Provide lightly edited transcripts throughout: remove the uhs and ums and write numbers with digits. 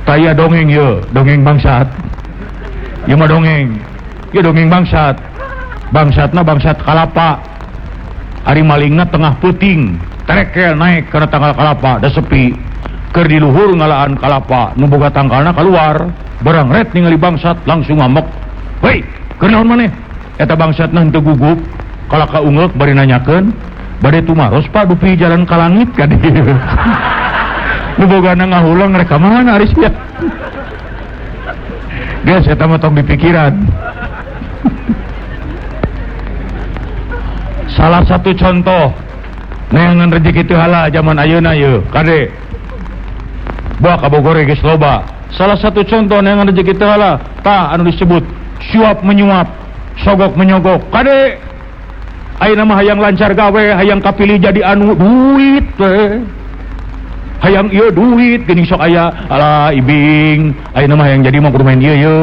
Taya dongeng ye, dongeng bangsat. Ieu mah dongeng. Ieu dongeng bangsat. Bangsatna bangsat kalapa. Ari malingna tengah peuting, terekel naik kana tangkal kalapa, da sepi. Keur di luhur ngalaan kalapa, nu boga tangkalna keluar, barang ret ningali bangsat langsung ngamuk. Hei, keur naon maneh? Eta bangsatna henteu gugup, kalaka ungeuk bari nanyakeun, bade tumaros Pak dupi jalan ka langit ka dieu. Nu bogana ngahulang rek ka mana ari sia. Geus eta mah tong dipikiran. Salah satu contoh neangan rezeki teu halal zaman ayeuna yeuh, kade. Buah ka Bogor geus loba. Salah satu contoh neangan rezeki teu halal tah anu disebut suap menyuap, sogok menyogok. Kade ayeuna mah hayang lancar gawe, hayang kapilih jadi anu duit we. Hayang ieu duit geuning sok aya ala ibing ayeuna mah hayang jadi mah kudu main ieu ye.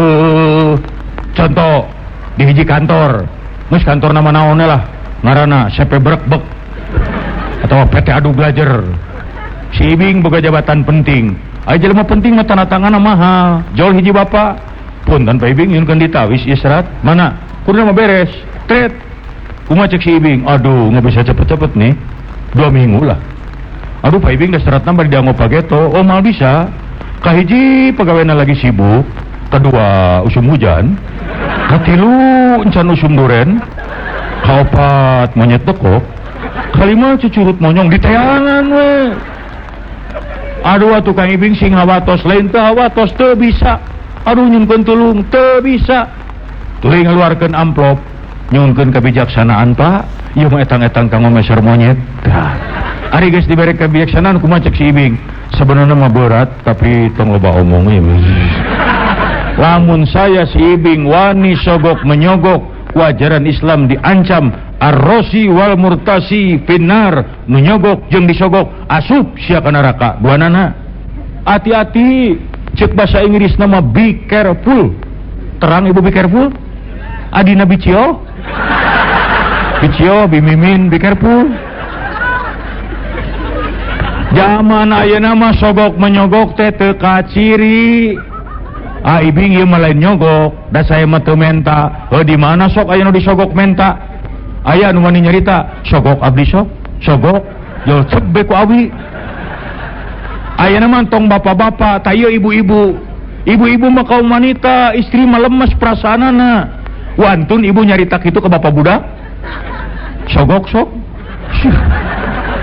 Contoh di hiji kantor, geus kantor nama naon lah ngaranna CP Brekbek atau PT Adu Belajar. Si ibing boga jabatan penting, aya jelema penting mah tanda tanganna mahal. Jol hiji bapak punten Pak Ibing nyunkeun ditawis ieu serat mana kudu mah beres tret kumaha cek si ibing, aduh nggak bisa cepet-cepet nih 2 minggu lah. Aduh Pak Ibing dah seratna bari dianggo pageto. Oh mal bisa. Kahiji pegawaina lagi sibuk, kedua usum hujan, katilu encan usum duren, kaopat monyet tekok, kalima cucurut monyong diteangan we. Aduh atuh Kang Ibing sing hawatos lain teu hawatos teu bisa. Aduh nyunkeun tulung teu bisa. Tuluy ngaluarkeun amplop, nyunkeun kebijaksanaan Pak, ieu mah etang-etang kanggo meser monyet. Tah. Ari geus dibere kebijaksanaan kumaha cek si Ibing? Sebenarnya mah berat tapi tong loba omong ieu. Lamun saya si Ibing wani sogok menyogok, ku ajaran Islam diancam arrosi wal murtasi finnar, menyogok jeung disogok asup sia ka neraka duanana. Hati-hati, cek bahasa Inggris nama be careful. Terang ibu be careful? Adina bicio? Bicio, bimimin, be careful. Zaman ayeuna mah sogok menyogok teh teu kaciri. Ah ibing ieu mah lain nyogok, da saya mah teu menta. Heuh di mana sok aya nu disogok menta? Aya nu wani nyarita, sogok abdi sok, sogok, jol cep be ku awi. Ayeuna mah tong bapak-bapak, tah ieu ibu-ibu. Ibu-ibu mah kaum wanita, istri mah lemes perasaanana. Wantun ibu nyarita kitu ke bapak budak? Sogok sok.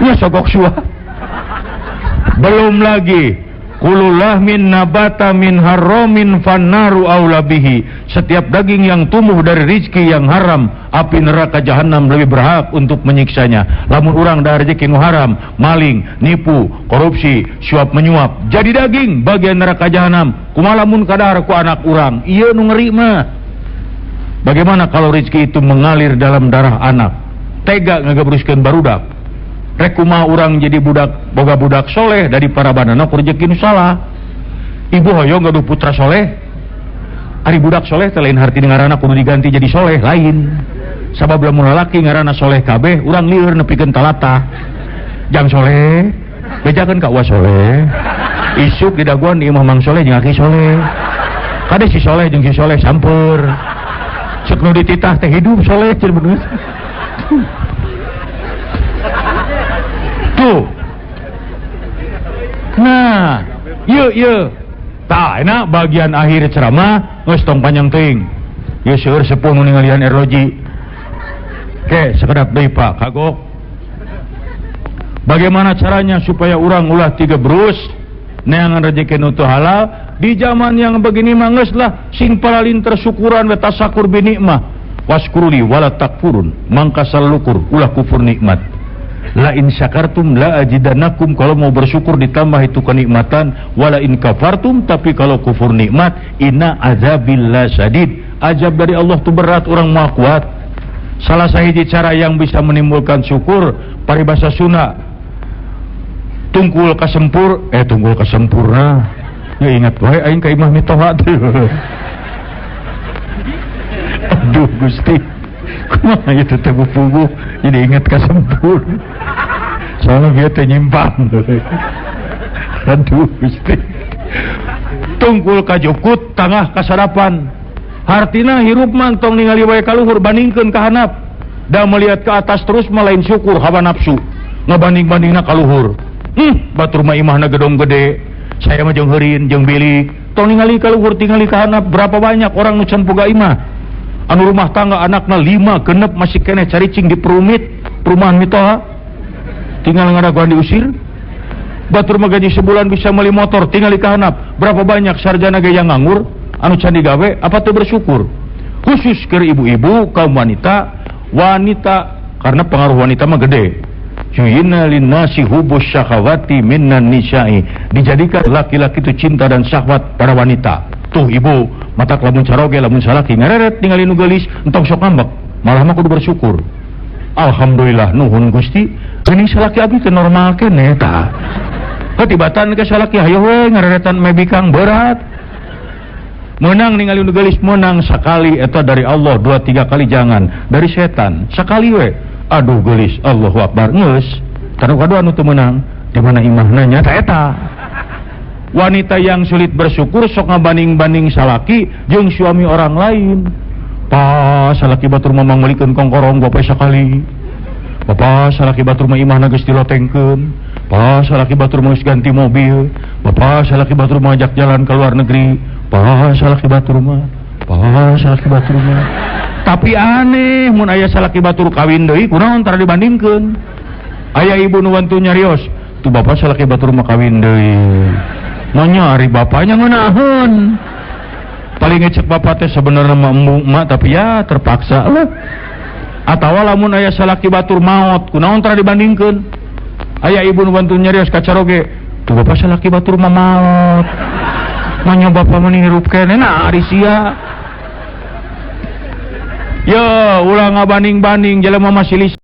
Nya sogok suah. Belum lagi kulullah min nabata min haramin fannaru aula bihi. Setiap daging yang tumbuh dari rizki yang haram, api neraka jahanam lebih berhak untuk menyiksanya. Lamun urang dahar rezeki nu haram, maling, nipu, korupsi, suap menyuap, jadi daging bagian neraka jahanam. Kumaha lamun kadahar ku anak urang? Ieu nu ngeri mah. Bagaimana kalau rezeki itu mengalir dalam darah anak? Tega ngagabruskeun barudak. Rek kumaha urang jadi budak boga budak soleh dari para banana ku rezeki nu salah. Ibu hoyong gaduh putra soleh. Ari budak soleh teh lain harti ngaranna kudu diganti jadi soleh, lain. Sabab lamun lalaki ngaranna soleh kabeh, urang lieur nepikeun talata. Jang soleh, bejakeun ka uwa soleh. Isuk didaguan di imah Mang Soleh jeung aki soleh. Kade si soleh jeung si soleh sampeur. Cek nu dititah teh hidup soleh cenah bener. Tuh. Nah, yeuh yeuh. Tah enak bagian akhir ceramah geus tong panjang teuing. Ieu seueur sepuh nu ningalian erloji. Oke, sekedap deui Pak, kagok. Bagaimana caranya supaya urang ulah tiga berus neangan rezeki nu teu halal di zaman yang begini mah geus lah sing palalin tersyukuran we tasakur bi nikmah waskuruli wala takfurun mangka salukur ulah kufur nikmat. La in syakartum la ajidannakum, kalau mau bersyukur ditambah itu kenikmatan, wala in kafartum, tapi kalau kufur nikmat, inna azabillah syadid, azab dari Allah tuh berat, orang mau kuat. Salah sahiji cara yang bisa menimbulkan syukur paribasa Sunda, tungkul kasempur, tunggul kasempurna. Ya ingat wae aing ka imah mitoha teh. Aduh Gusti, kumaha ieu teh puguh jadi ingat kasempur. Soalnya dia teh nyimpang. Aduh Gusti. Tungkul kajukut, tangah kasarapan. Hartina hirup mah tong ningali wae ka luhur, bandingkeun ka handap. Da melihat ke atas terus mah lain syukur, hawa nafsu. Ngabanding-bandingna ka luhur. Batur mah imahna gedong gede. Saya mah jeung heurin, jeung bilik. Tong ningali ka luhur, tingali ka handap. Berapa banyak orang nu can boga imah. Anu rumah tangga anakna 5 genep masih keneh caricing di perumit, perumahan mitoha. Tinggal ngadaguan diusir. Batur mah gaji sebulan bisa beli motor, tingali ka handap. Berapa banyak sarjana ge yang nganggur, anu can digawe, apa tuh bersyukur. Khusus ke ibu-ibu, kaum wanita, wanita karena pengaruh wanita mah gede. Juyina linnasi hubus syahawati minan nisa'i. Dijadikan laki-laki itu cinta dan syahwat pada wanita. Tuh ibu, matak lamun caroge, lamun salaki ngareret ningali nu geulis, entong sok ngambek, malah mah kudu bersyukur. Alhamdulillah nuhun Gusti, geuning salaki abdi teh normal keneh tah. Ketibatan ke salaki hayo we ngareretan mebikang berat. Menang ningali nu geulis, menang sekali eta dari Allah, 2-3 kali jangan, dari setan sekali we. Aduh geulis, Allahu Akbar, geus. Tanu kadua anu teu meunang, di mana imahna nya ta eta. Wanita yang sulit bersyukur sok ngabanding-banding salaki jeung suami orang lain. Pa salaki batur mah mangmeulikeun kongkorong bapak sakali. Bapak salaki batur mah imahna geus dilotengkeun. Pa salaki batur mah geus ganti mobil. Bapak salaki batur mah ajak jalan ke luar negeri. Pa salaki batur mah, pa salaki batur mah. Tapi aneh mun aya salaki batur kawin deui kunaon tara dibandingkeun. Aya ibu nu wantu nyarios, tuh bapak salaki batur mah kawin deui. Nanya ari bapaknya ngeunaheun. Paling ngecek bapak teh sebenarnya mah embung emak tapi ya terpaksa lah. Atawa lamun aya salaki batur maot kunaon tara dibandingkeun. Aya ibu nu bantu nyarios ka caroge, tuh bapak salaki batur mah maot. Nanya bapak mah hirup keneh nah ari sia. Yo ulah ngabanding-banding jelema masih